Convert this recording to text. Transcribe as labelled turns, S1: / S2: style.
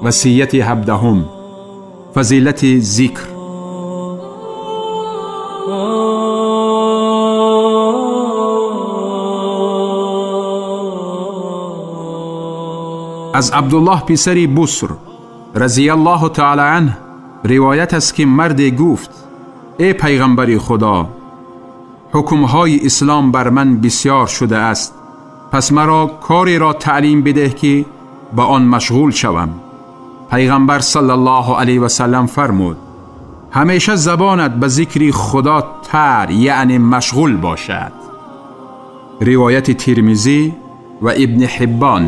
S1: Васияти 17. Фазилати зикр. Аз Абдуллоҳ писари Буср разияллоҳу таъала анҳ ривоят аст, ки марде гуфт: эй пайғамбари Худо, ҳукмҳои ислом бар ман бисёр шуда аст, пас маро кореро таълим бидеҳ, ки ба он машғул шавам. Пайғамбар саллаллоҳу алайҳи васаллам фармуд: ҳамеша забонат ба зикри Худо тар, яъне машғул бошад. Ривояти Тирмизӣ ва Ибни Ҳиббон.